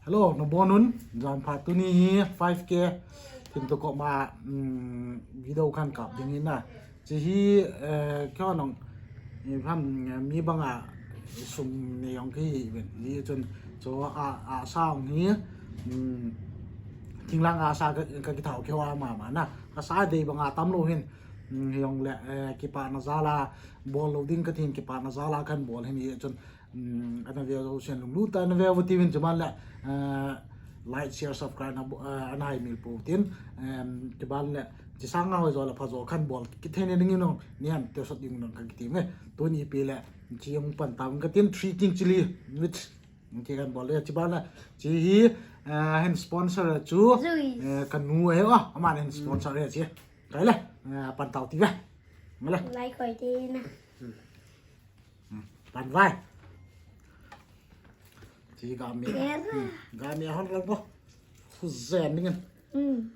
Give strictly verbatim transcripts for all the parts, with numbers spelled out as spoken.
Hello, nabonun, jan pha tuni hi five K thim to koma, um, video khat kap ding ahi na. Chi hi, eh, kyo nong, eh, ham, eh, mi banga sum ne yong ki hi ben. Ni chun, cho a, a sa ong hi, um, thinglang a sa ka, ka kithau kyo a ma ma na. A sa dei banga tam lo hin, um, yong le, eh, kipana jala, bol lo ding ka thin kipana jala kan bol hin ni chun, um, ana ve jo sen lunglut a ana ve vo tivin chuban le, eh, like, share, subscribe na, eh, ana hai mil po tin, um, chuban le, chi sang nga ho jo le pha jo khat bol, kithei ne ding nong, nian te sot ding nong ka kiti me. Tuni pi le, chi yong pan tam ka tin three king chili, which, chi khat bol le, chuban le, chi hi, eh, hin sponsor chu, Zui. Eh, ka nu e, oh, aman hin sponsor e, chi. Kai le, eh, pan tau ti ve. Ngai le. Lai koi ti na. Pan vai. Chi ga mi. Kera. Hmm. Ga mi hon lang ko. Hu zen ning. Mm.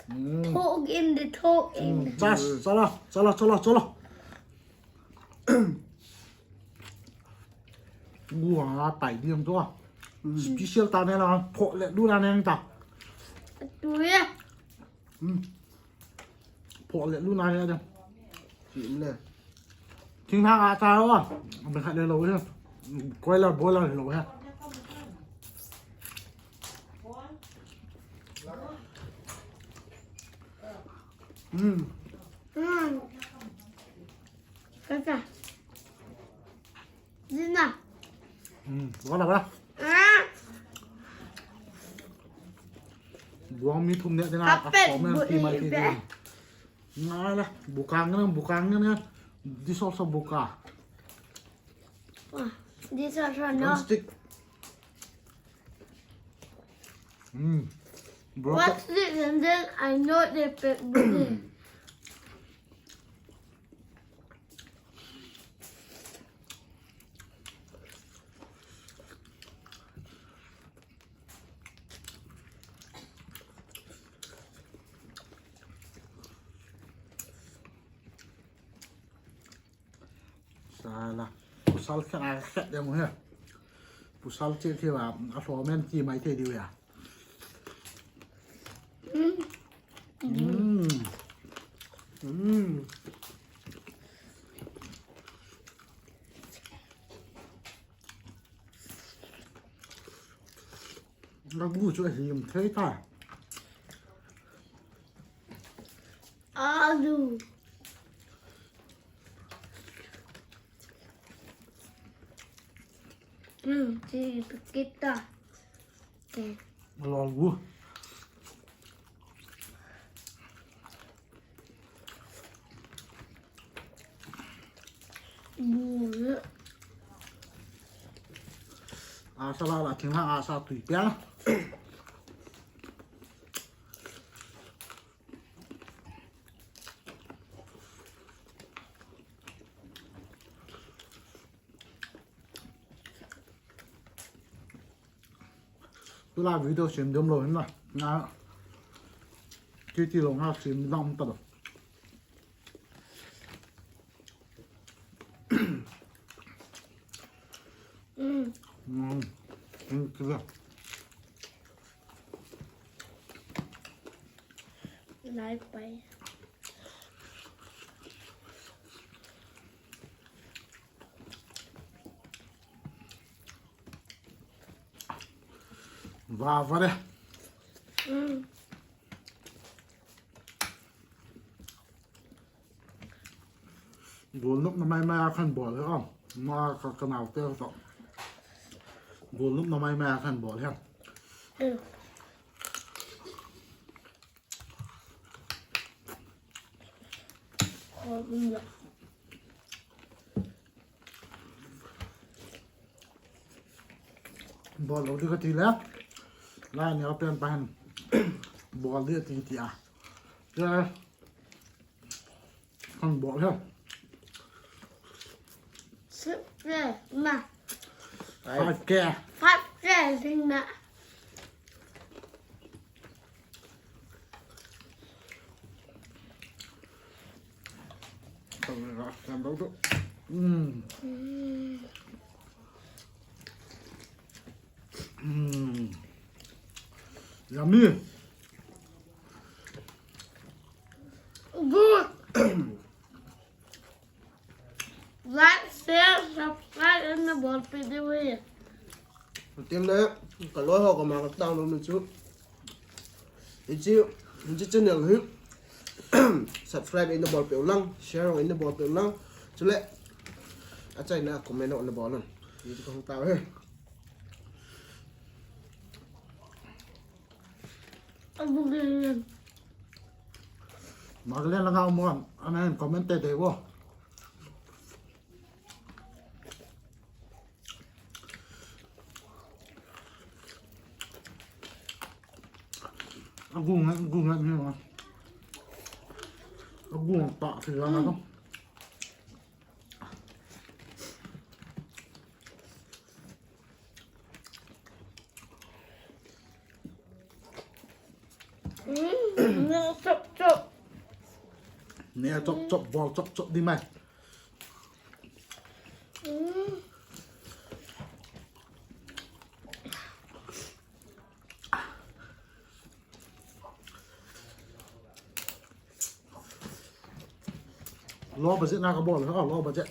Mm. Talk in the talk in. Mm. Chas, chala, chala, chala, chala. Gua tai diam to. Mm. Special ta ne la, pho le du la ne ta. Tu ya. Mm. Pho le lu na le de. Sim le. Thing thang a cha lo a. Aben khat le lo he. Koi la bol la lo he. Mm. Mm. Kaka. Zina. Hmm, wala, wala. Ah. Buang mi thum ne, dena, Kapet a, comment bu ti mai i ti be. Dena. Nala, bukang na, bukang na. This also buka. Ah, this also no. One stick. Hmm. Bro. What's this? And then I know the pet bu. Sala. Pasal khat a khat ding he. Pasal che che ba, a hlomen ti mai thei diu ya. Mm. Mm. Mm. Labu chu ahim thei ta. Alu. Hmm, chi pakit ta. Okay. Labu. Asa la la thing ha asa tui pia. Tula video sim dum lo hin na. Na. Ti ti lo nga sim dum ta lo. Mm. Mm. Mm, ti lo. Lai pai. Va, va de. Mm. Golnop na mai mai a khan bol he, oh. Ma ka, ka nau te to. Golnop na mai mai a khan bol he. Mm. Bol lo di kati le. Lai ni open pa han. Bol di ti ti a. Ya. Kan bol he. Six K, ma. Five K. Five K, sing na. Mm. Mm. Mm. Yummy. Good. Like, share, subscribe and the bell video. Tin le, ka loi ho ka ma ka tang lo ni chu. Hiche, hiche channel hi subscribe in the ball pe lang, share in the ball pe lang. Chule, achaina comment in the ball lang. Hiche ka hung tao he. Maglen la ngau mo, ana comment te de wo. Agung, agung, agung. Agung ta, si la na. Mm, ne chop chop. Ne chop chop, bol chop chop di mai. Mm. Low budget na ka bol, ha, low budget.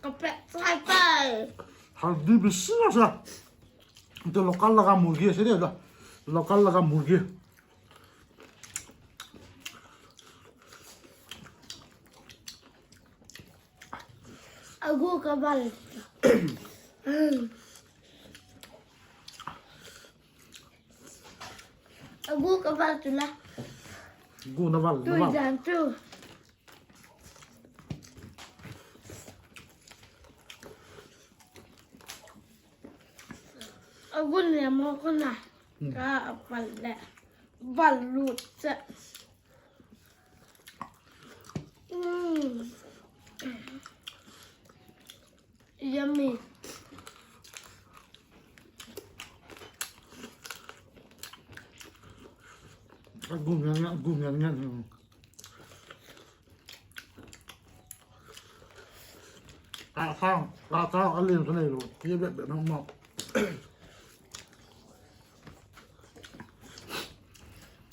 Ka pet sai pai. Haldi bisi asa. Itu local laga murgi ase de, local laga murgi. Agu ka bal. Agu ka bal tu la. Gu na bal, tu na bal. Jan tu. Agu ne mo ko na. Hmm. Ka apal le. Bal lu che. Mm. Yummy. Agu ngan ngan, agu ngan ngan. Ka sang, ka sang, ka lim ka nei lo. Ki bet bet na mo.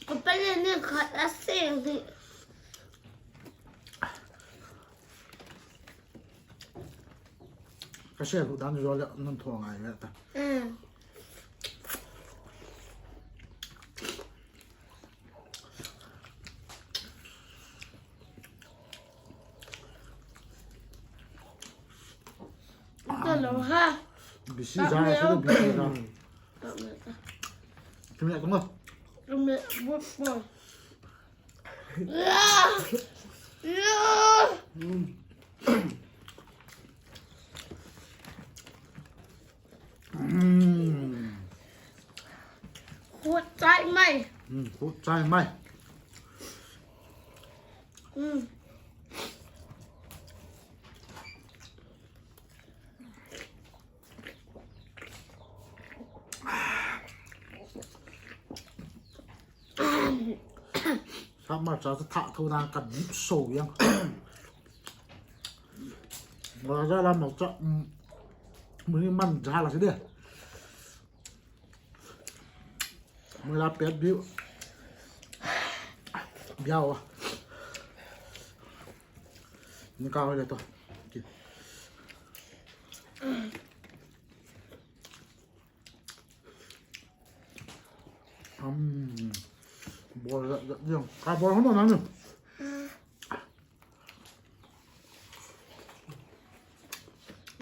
Ka pele ni khat a sing hi. Ka se lu dan jo le nan tho ngai le ta. Mm. Ito lo ha. Bisi ja, ito bisi ja. Kami ako nga. Kami, but po. Yeah. Yeah. Mm. Mm. Khut chai mai. Mm, khut chai mai. Mm. Sa ma cha cha tha tho na ka dip so yang. Ba ja la ma cha, mm. Muni man ja la si de. Mui la pet biu. Biau a. Ni ka hoi le to. Ki. Um. Bol la, la, yang. Ka bol hamo na ni.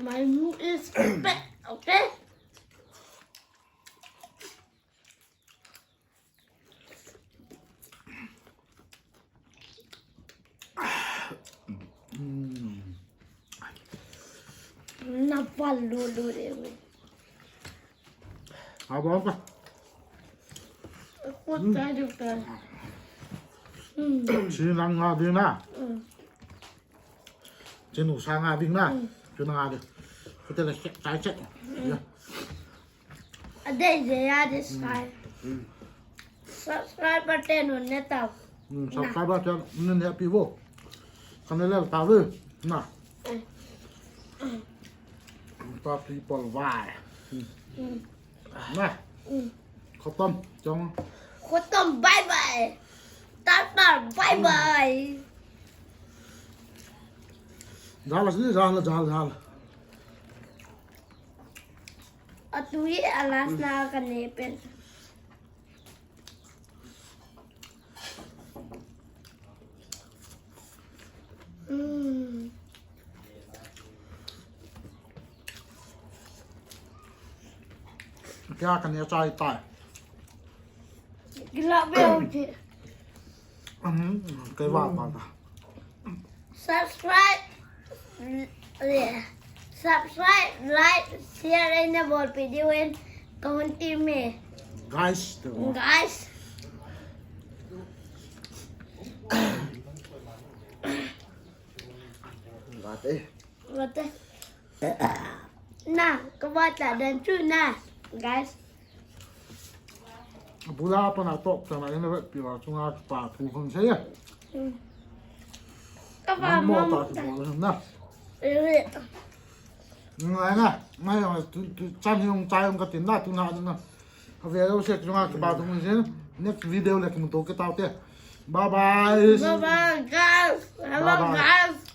My mood is bad, okay? Mm. Na palu lu de we. Abo ka. Ko ta ju ta. Mm. Si nang nga ding na. Mm. Chinu sa nga ding na. Mm. Chu na nga ding. Ko te le chai chai. Mm. Ya. Adei je ya de sai. Mm. Subscribe button on ne tao. Mm, subscribe button on ne pi vo. Kan le ta ve. Na. Ta people vai. Na. Khatam chong. Khatam, bye bye. Tata, bye bye. Jala sini, jala, jala, jala. Atui alas na kane pen. Mm. Kya kane chai tai. Gila beo je. Kei va va ta. Subscribe, subscribe, like, share, and the bell video and comment me. Guys, guys. Gate. Gate. Na, kaba ta dan chu na, guys. Bula pa na tok ta na ina vet pi wa chunga pa tu hon se ya. Kaba mo ta mo na. Ngai na, ngai na tu tu chan hiong chai ong ka tin na tu na na. Ave lo se chunga pa tu hon se. Next video le kum to ke tau te. Bye bye. Bye bye guys. Hello guys.